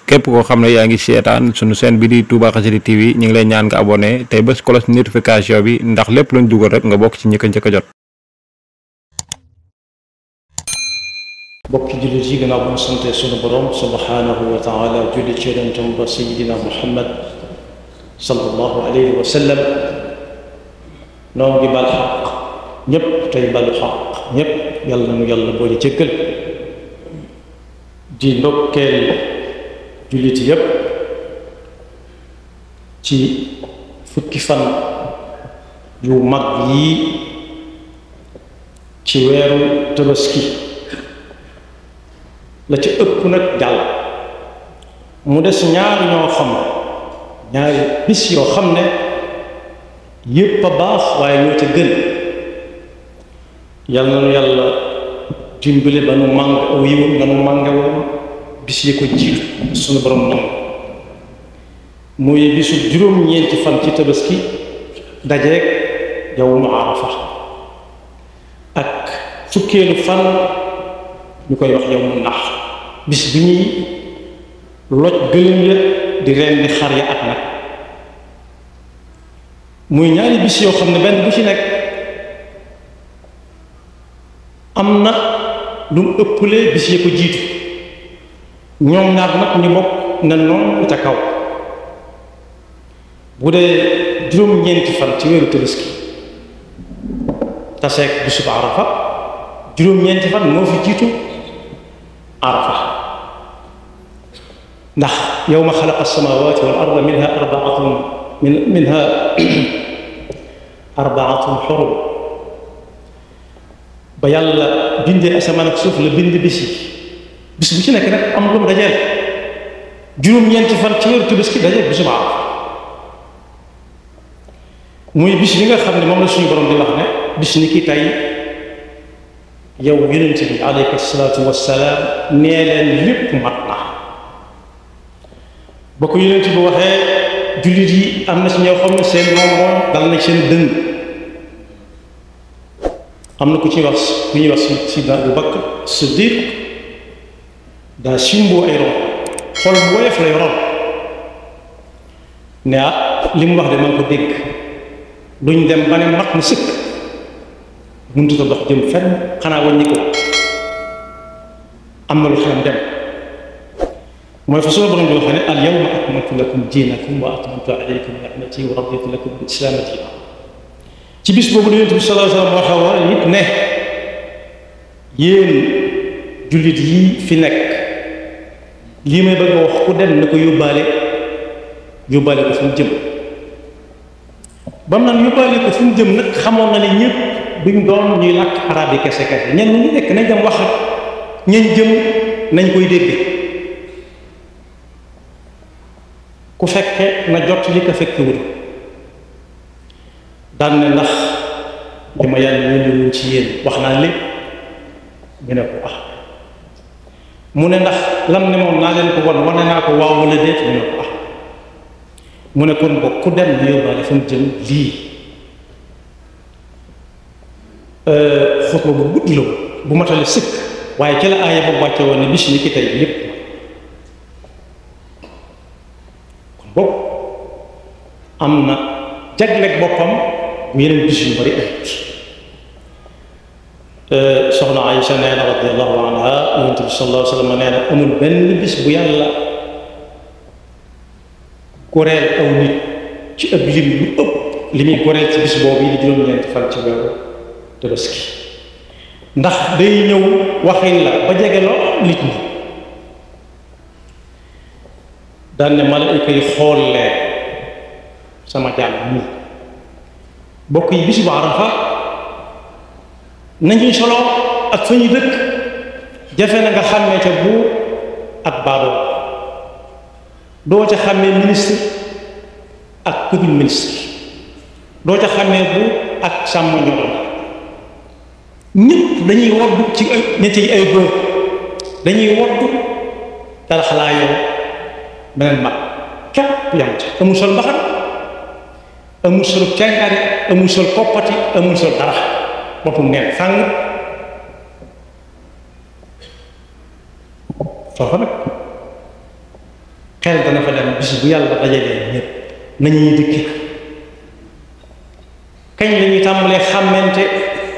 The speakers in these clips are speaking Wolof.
képp koo xam ne yaa ngi seetaan sunu chaîne bi di Touba Xassida TV ñu ngi lay ñaan nga abonné tey bés cloche notification bi ndax lépp luñ dugal rek nga bokk ci ñi ko njëkk a jot. bokki jullit yi gannaaw bu ñu sante sunu borom subhanahu wa taala julli ci yonentam ba sayidina Muhammad sallallahu alayhi wa sallam noo ngi bal xaq ñépp tey balu xaq ñépp yàlla nañu yàlla boole jëggal di ndokkeel jullit yépp ci fukki fan yu mag yi ci weeru tabaski la ci ëpp nag jàll mu des ñaari ñoo xam ñaari bis yoo xam ne yépp a baax waaye ñoo ca gën yàlla na yàlla dimbale ba nu màng aw yiwam na nu mànge woon bis yi ko jiitu suñu borom nangu muy bisu juróom-ñeenti fan ci tabaski dajeeg yawmu arafa ak fukkeelu fan ñu koy wax yawmu nax bis bi ñuy loj gëlëm ya di rendi xar ya ak nag muy ñaari bis yoo xam ne benn bu ci nekk am na lu mu ëppalee bis yi ko jiitu ñoom ñaar nag ñu bokk na noonu ca kaw bu dee juróom-ñeenti fan ci weeru tabaski taseeg bisub arafa juróom-ñeenti fan moo fi jiitu arafa ndax yawma xalaqa as-samaawaati wal arda minha arbaatun xurum ba yàlla bindee asamaan ak suuf la bind bis yi bis bu ci nekk nag am lu mu dajeel juróom-ñeenti fan ci weeru tabaski dajeel bisub arafa muy bis bi nga xam ne moom la suñu borom di wax ne bis ni ki tey yow yonent bi aleyka salaatu wassalaam nee leen lépp mat na ba ko yonent bi waxee jullit yi am na ci ñoo xam ne seen moom dal na seen dëng am na ku ñuy wax Sidna Abu Bakr Siddiq daa simboo ay ron xol bu woyof lay ron ne li mu wax de man ko dégg duñ dem ba ne mat na sëkk mënut a dox jëm fenn xanaa wàññi ko am na lu xelam dem mooy fa sunu borom di wax ne al yawma akmaltu lakum diinakum wa atmamtu alaykum ni'mati wa raditu lakum al islaama diina ci bis boobu la Yonent bi sallallahu alayhi wa sallam waxee nit ne yéen jullit yi fi nekk lii may bëgg a wax ku dem na ko yóbbaale ko fu mu jëm ba mu naan yóbbaale ko fu mu jëm nag xamoon na ne ñëpp duñ doon ñuy làkk arab yi kese kese ñenn ñu nekk nañ dem wax ak ñañ jëm nañ koy dégg ku fekke na jot li ko fekkewul daan ne ndax li ma yàlla yónni ci yéen wax naa lépp ñu ne ko mu ne ndax lam ne moom naa leen ko wan wane naa ko waaw wala déet ñu ne ko mu ne kon bokk ku dem di yóbbaale fa mu jëm lii xutba bu guddi la bu matale sëkk waaye ci la aaya boobu wàcce woon ne bis ni ki tey lépp kon bokk am na jagleeg boppam bu yeneen bis yu bari ayut soxna Aïcha nee na radiyallahu anha yonent bi sallallahu alayhi wa sallam nee na amul benn bis bu yàlla goreel aw nit ci ab lim lu ëpp li muy goreel ci bis boobu yi di juróom-ñeenti fan ci weeru tabaski ndax day ñëw waxin la ba jege loo nit ñi daan ne malaayika yi xool leen sama jàmm nii bokk yi bisu Arafa nañuy solo ak fa ñuy dëkk jafe na nga xàmmee ca buur ak baadoo doo ca xàmmee ministre ak ku dul ministre doo ca xàmmee buur ak sàmm ñoro ñëpp dañuy woddu ci ay ñett yi ay góor dañuy woddu dara xalaa yow beneen mag képp yam ci amul sol mbaxan amul sol càngaari amul sol koppati amul sol dara boppam neen fàng foofa nag xel dana fa dem bis bu yàlla dajalee ñëpp nañuy dëkki kañ la ñuy tàmbalee xàmmente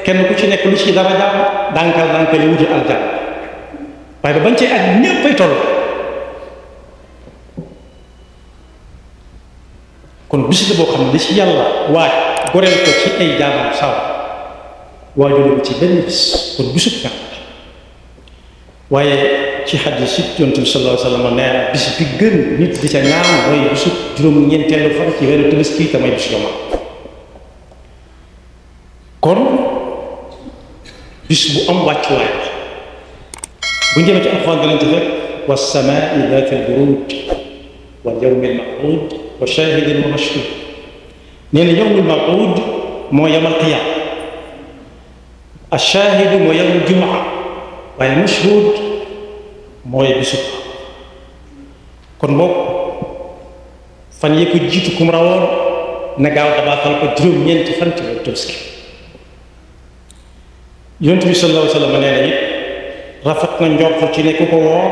kenn ku ci nekk lu ci dara jàmm dànkal yi wuti aljanna waaye ba bañ cee ak ñëpp ay toll kon bis la boo xam ne li ci yàlla waaj goreel ko ci ay jaamam saw waajule ko ci benn bis kon bisub kat waaye ci xadis it yonent bi sallallahu alayhi wa sallam nee na bis bi gën nit di ca ñaan mooy bisub juróom-ñeenteelu fan ci weeru Tabaski te mooy bis yoma kon bis bu am wàccuwaay la bu ñu demee ci alxuraan danañ ci fekk wa samaai daati al-buruuj wal yawmi al-maw'uud wa shaahidin wa mashhuud nee na yawmul maw'uud moo yawmal qiyaama ash-shaahidu moo yawmul jumaa waaye mashhuud mooy bisub kon boog fan yi ko jiitu kum rawoon na gaaw dabaatal ko juróom-ñeenti fan ci weeru Tabaski yonent bi sallallahu alayhi wa sallam nee na it rafet na njort ci ne ku ko woo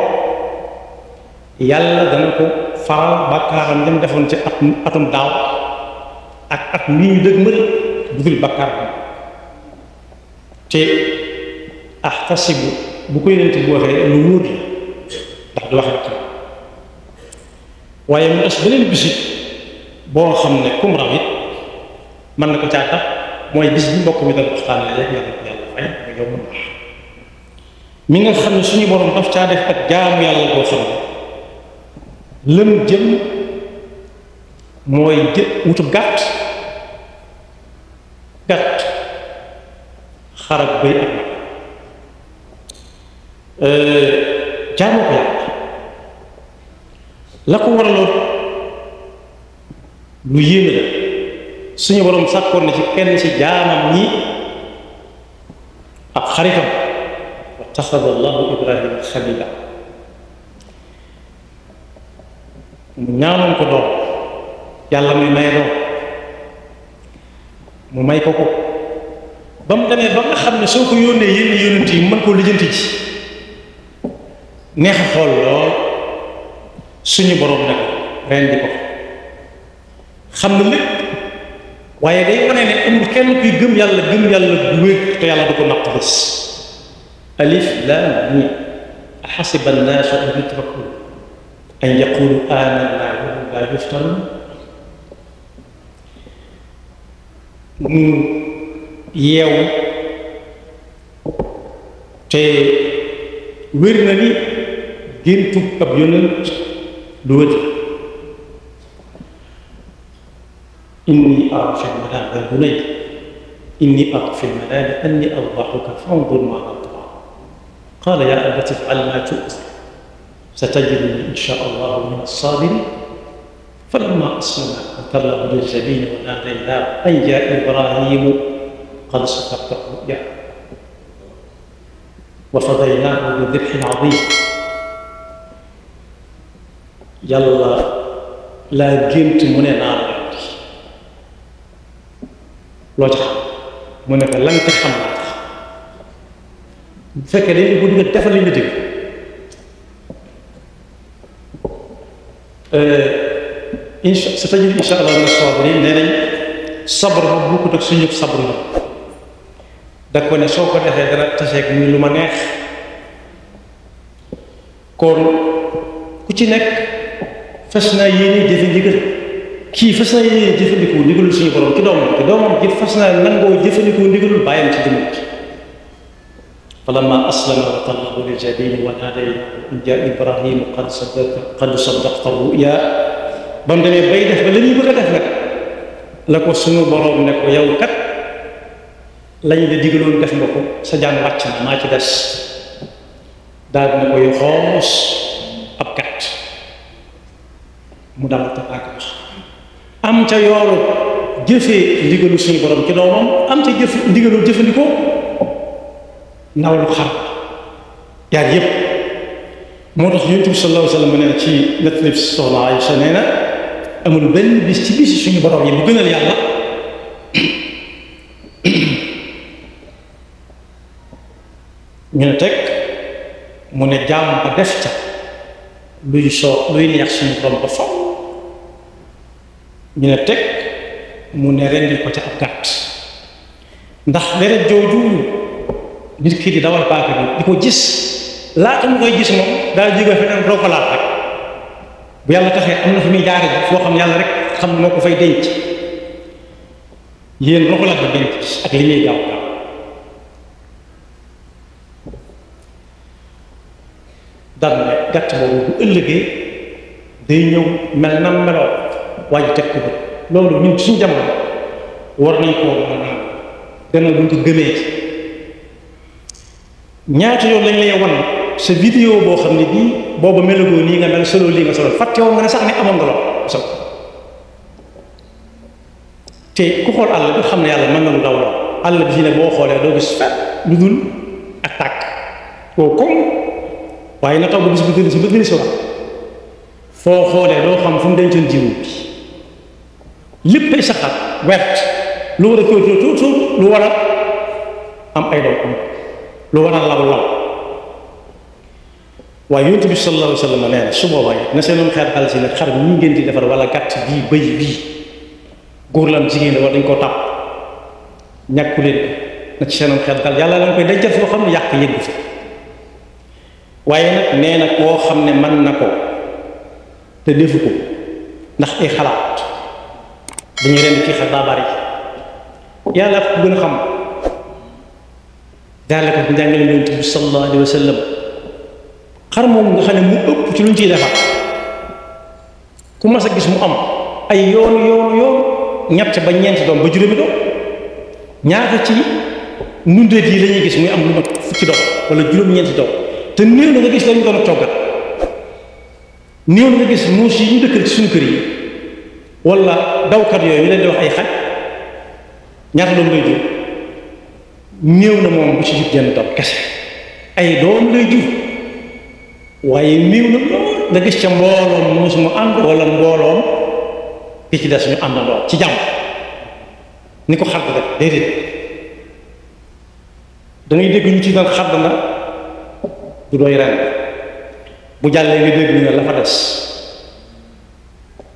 yàlla dana ko faral bakkaaram dem defoon ci atum daaw ak at mii ñu dëgmal budul bakkaar bi te ahtasibu bu ko yonent bi waxee lu wóor la ndax du wax rek waaye mu des beneen bisit boo xam ne kum raw it mën na ko caa tax mooy bis bi mbokk mi dal waxtaane rek yàlla fay nga yow mën wax mi nga xam ne suñu borom daf caa def ak jaamu yàlla boo xam ne lëm jëm mooy wutub gàtt xarab bëy ak nag jaamu ko yàlla la ko waraloon lu yéeme la suñu borom sàkkoon na ci kenn ci jaamam ñi ab xaritam wa taxada allahu ibrahima xalila mu ñaanoon ko doom yàlla muy may doom mu may ko ba mu demee ba nga xam ne soo ko yónnee yenn yónnent yi mën koo lijjanti ji neex a xool lool suñu borom nag ren di ko xam na lépp waaye day wane ne amul kenn kuy gëm yàlla bu wér te yàlla du ko natt bés alif laam miim axasiba annaasu an yutraku an yaqulu amanna wa hum laa yuftanuun mu yeewu te wér na ni géntu ab yonent lu wér inni ara fi lmanaami ya bunayya inni ara fi lmanaami anni adbahuka fanzur maadaa taraa qaala yaa abati if'al maa tu'mar satajiduni inshaa allahu min as-saabiriin falammaa aslama watallahu liljabiin wa naadaynaahu an yaa ibraahiimu qad sadaqta ru'yaa wa fadaynaahu bi dibhin aziim yàlla laa gént mu ne naa la loo ci xam mu ne ko lan ca xam naa tax bu fekkee dañu ko digal defal li nga dégg sa tajid insha allah min as-saabiriin nee nañ sabar ba bu ko def suñu sabar la da ko ne soo ko defee dana taseeg muy lu ma neex kon ku ci nekk fas naa yéene jëfe ndigal kii fas naa yéene jëfandikoo ndigalul suñu borom ci doomam te doomam ji fas naa nangoo jëfandikoo ndigalul bàyyam ci jëmm ji falamma aslama wa tallahu lil jabiin wa naadaynaahu an yaa ibraahiimu qad saddaqta ru'yaa ba mu demee bay def ba la ñuy bëgg a def nag la ko suñu borom ne ko yow kat lañ la digaloon def nga ko sa jaan wàcc na maa ci des daal dina koy xoos ab gàtt mu dal tabaak wax am ca yoolu jëfee ndigalu suñu borom ci doomam am ca ndigalu jëfandikoo ndaw lu xar yaar yépp moo tax yonent bi sallallahu alayhi wa sallam nee na ci nettali soxna Aysa nee na amul benn bis ci bisi suñu borom yi bu gënal yàlla ñu ne teg mu ne jaam ba def ca luy luy neex suñu borom ba faw ñu ne teg mu ne rendil ko ca ab gàtt ndax deret jooju nit ki di dawal paaka bi di ko gis laata mu koy gis moom daa jóge feneen doo ko laat rek bu yàlla taxee am na fi muy jaare foo xam yàlla rek xam moo ko fay denc yéen doo ko laat ba denc ak li muy gaaw gaaw daan ne gàtt boobu bu ëllëgee day ñëw mel na meloo waaye teg ko bët loolu ñun suñu jamono war nañ koo mën a naan dana buñ ko gëmee ci ñaata yoon lañ lay wan sa vidéo boo xam ne bii booba melagoo nii nga mel solo lii nga solo fàtte woon nga ne sax ne amoon nga lool sol te ku xool àll bi xam ne yàlla mën na lu daw lool àll bi fii ne boo xoolee doo gis fet lu dul ak tàkk koo comme waaye na taw ba bis bu gën si ba gën si wax foo xoolee doo xam fu mu dencoon jiwu bi léppay saxaat wert lu war a tuut lu war a am ay doom am lu war a law waaye yonent bi sallallahu alayhi wa sallam nee na su boobaa na seenum xeet xal si nag xar bi ñu ngeen di defar wala gàtt bii bëy bii góor lam jigéen la wala dañ koo tàpp ñàkku leen na ci seenum xeet xal yàlla lañ koy dencal foo xam ne yàq yëggu fi waaye nag nee na koo xam ne mën na ko te defu ko ndax ay xalaat dañuy ren kii xar daa bari yàlla ko gën a xam daale ko njàngale yonent bi sallallahu alayhi wa sallam xar moom nga xam ne mu ëpp ci lu ñu ciy defar ku mas a gis mu am ay yoon ñett ba ñeenti doom ba juróomi doom ñaata ci ndundeet yi la ñuy gis muy am lu mat fukki doom wala juróom-ñeenti doom te néew na nga gis lañu doon toggat néew na nga gis muus yi ñu dëkkal ci suñu kër yi wala dawkat yooyu ñu leen di wax ay xaj ñaata doom lay jur néew na moom bu ci jub jenn doom kese ay doom lay jur waaye néew na lool nga gis ca mbooloom muus mu ànd wala mbooloom ki ci des ñu àndandoo ci jàmm ni ko xadd rek déedéet da ngay dégg ñu ci daan xadd na du doy ren bu jàllee nga dégg ñu ne la fa des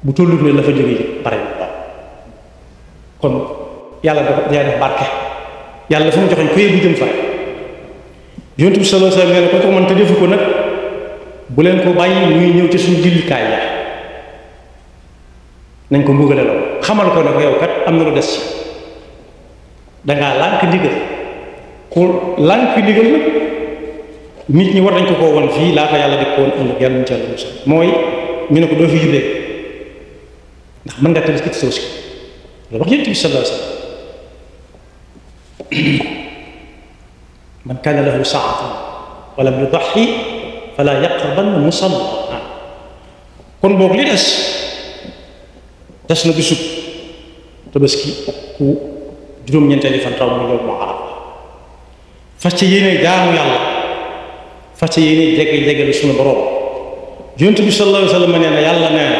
bu tollut ne la fa jógee bare bu kon yàlla dafa def barke yàlla fu mu joxe ko bu jëm fa yonent bi sallallahu alayhi wa sallam nee na ko man te defu ko nag bu leen ko bàyyi muy ñëw ci suñu jullikaay ya nañ ko mbugale lool xamal ko ne ko yow kat am na lu des ci dangaa lànk ndigal ku lànk ndigal nag nit ñi war nañ ko koo won fii laata yàlla di ko woon ëllëg yàlla ñu ci yàlla musal mooy ñu ne ko doo fi jublee ndax mën nga tabaski ci si loolu wax yonent bi sallallahu alayhi wa sallam man kaana lahu saa'atun wa lam yudahhi fala yaqrabanna musalla kon boog li des na bisub tabaski ku juróom-ñeenteeli fan taw mu yow moo arab fas ca yéene jaamu yàlla fas ca yéene jege suñu borom yonent bi sallallahu alayhi wa sallam nee na yàlla nee na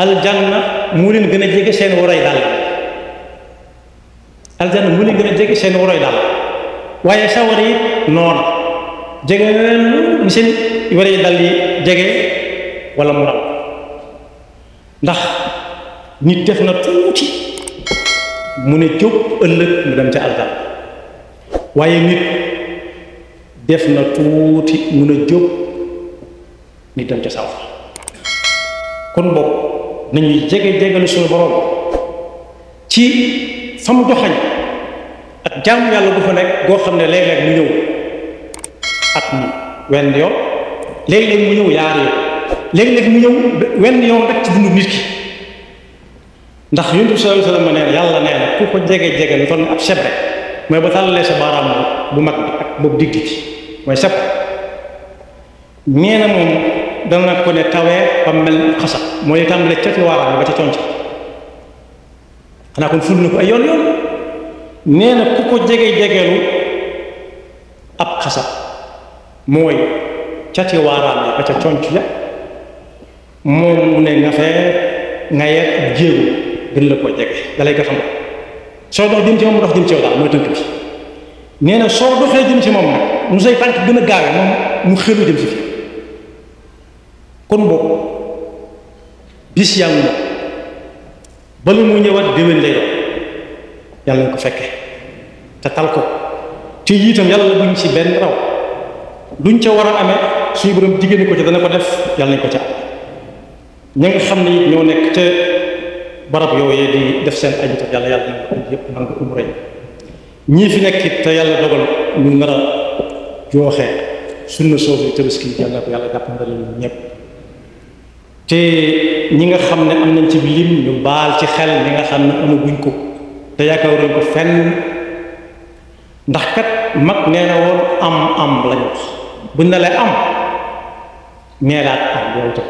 aljanna mu leen gën a jege seen waroy dàll aljanna mu leen gën a jege seen waroy dàll waaye sawara yi noona jege na leen ni seen waroy dàll yi jege wala mu raw ndax nit def na tuuti mu ne jóg ëllëg mu dem ca aljanna waaye nit def na tuuti mu ne jóg nit dem ca sawara kon bokk nañuy jege suñu borom ci fa mu joxañ ak jaamu yàlla bu fa nekk goo xam ne léeg-léeg mu ñëw at mu wenn yoon léeg-léeg mu ñëw yaar yoon léeg-léeg mu ñëw wenn yoon rek ci dundu nit ki ndax yonent bi sallallahu alayhi wa sallam nee na yàlla nee na ku ko jege lu toll ab seb rek mooy ba tàllalee sa baaraam bu mag bi ak boobu digg ci mooy seb nee na moom dana ko ne tawee ba mel xasa mooy tàmbalee ca waaraam ba ca conc xanaa kon ful na ko ay yoon nee na ku ko jege-jegelu ab xasa mooy cati waaraam yi ba ca conc ya moom mu ne nga fee nga yeet ak jéegu gën la ko jege dalay ko xam soo dox jëm ci moom mu dox jëm ci yow daal mooy tënk bi nee na soo doxee jëm ci moom nag mu say tànk gën a gaawe moom mu xelu jëm si fi kon boobu bis yaa ngi bala mu ñëwaat déwén lay doon yàlla nañ ko fekke te tal ko te itam yàlla buñ ci benn raw luñ ca war a amee suñu borom diggante ko ci dana ko def yàlla nañ ko ca am ña nga xam ne it ñoo nekk ca barab yooyee di def seen aju te yàlla nañ ko yëpp nangu umra ñii fi nekk it te yàlla dogal ñu nar a jooxe sunna soosu tabaski yàlla na ko yàlla jàppandal ñëpp te ñi nga xam ne am nañ ci lim ñu baal ci xel ñi nga xam ne amaguñ ko te yaakaaruñ ko fenn ndax kat mag nee na woon am lañu wax buñ ne lay am neelaat am yow tam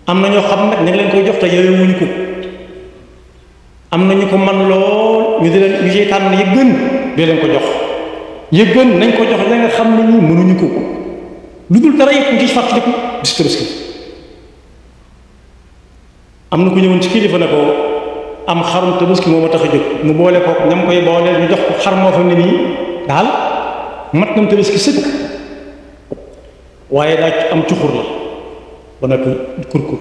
am na ñoo xam nag ñu ngi leen koy jox te yooyu wuñ ko am na ñu ko man lool ñu di leen ñu ciy tànn yi gën di leen ko jox yi gën nañ ko jox la nga xam ne ñi mënuñu ko lu dul dara yëpp ngi ci fàttaliku di tabaski am na ku ñëwoon ci kilifa ne ko am xarum tabaski moo ma tax a jóg mu boole ko ñam koy boole ñu jox ko xar moo xam ne nii daal mat nam tabaski sëkk waaye daa am cuxur la ba noppi kurkur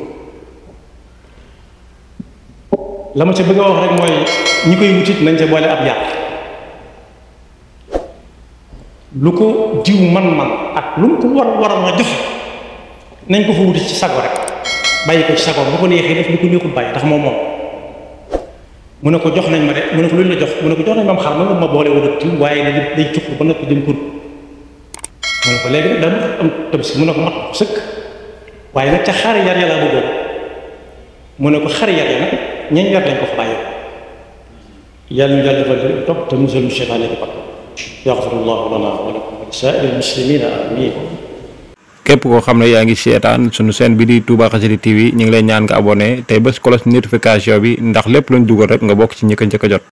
la ma ca bëgg a wax rek mooy ñi koy wutit nañ ca boole ab yàq lu ko diw man ak lu mu ko war a joxe nañ ko fa wuti ci sago rek bàyyi ko ci sago bu ko neexee def lu ko neexul bàyyi ndax moom mu ne ko jox nañ ma de mu ne ko lu ñu la jox mu ne ko jox nañ ma am xar ma nga ma boole wala diw waaye day cuxur ba noppi dem kur mu ne ko léegi nag dama am tabaski mu ne ko mat ko sëkk waaye nag ca xari yar yàlla bëggoon mu ne ko xari yar ya nag ñeñ yar lañ ko fa bàyyi yàlla ñu yàlla defal topp te musal ñu seytaane di bakk yaxfirullahu lana wa lakum wa li saa'iril muslimina amin képp koo xam ne yaa ngi seetaan sunu chaîne bi di Touba Xassida TV ñu ngi lay ñaan nga abonné tey bés cloche notification bi ndax lépp luñ dugal rek nga bokk ci ñi ko njëkk a jot